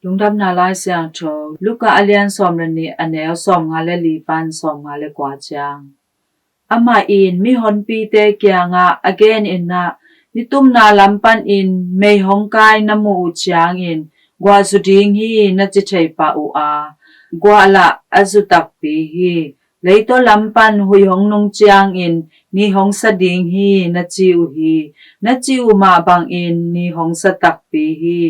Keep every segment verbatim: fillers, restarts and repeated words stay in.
Lungdamna Lai Siangtho Luka a lian sawm le nih, a neu sawmnga le li pan sawmnga le kua ciang. Amah in mihonpite kiangah a gen in ah, "Nitumna lam panin mei hong kai na muh uh ciangin, 'Guah zu ding hi,' na ci thei pah uh a, guah lah a zu takpi hi. Leitaw lam pan hui hong nung ciangin, 'Ni hong sa ding hi,' na ci uh hi. Na cih uh mah bangin ni hong sa takpi hi.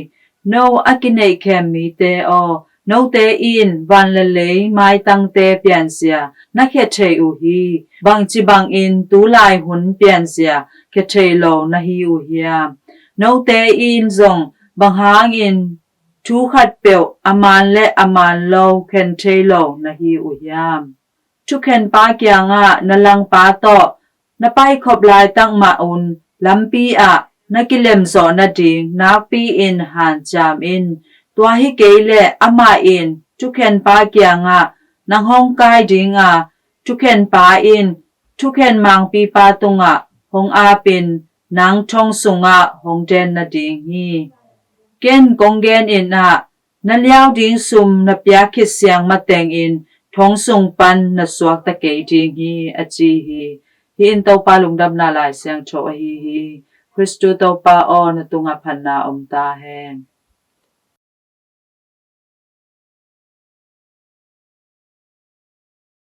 No a kineihkhem mite aw, note in van le lei maitangte pianzia na khia thei uh hi. Bangci bangin tulai hun pianzia khia thei lo na hi uh hiam? Note in zong bang hangin thu khatpeuh a man le a man lo khen thei lo na hi uh hiam? Thukhenpa kiangah na langpa tawh na paikhop laitak mah un, lampi ah na kilemzawh nading nakpi-in hanciam in. Tua hi kei leh amah in thukhenpa kiangah nang hong kai ding a, thukhenpa in thukhen mangpipa tungah hong apin, nang thong sungah hong den nading hi. Ken kong gen in ah, na liau ding sum na piak khit siang matengin thong sung pan na suakta kei ding hi," a ci hi. Hih in Topa Lungdamna Lai Siangtho ahi hi. Khristu Topa aw, na tungah phatna om ta hen.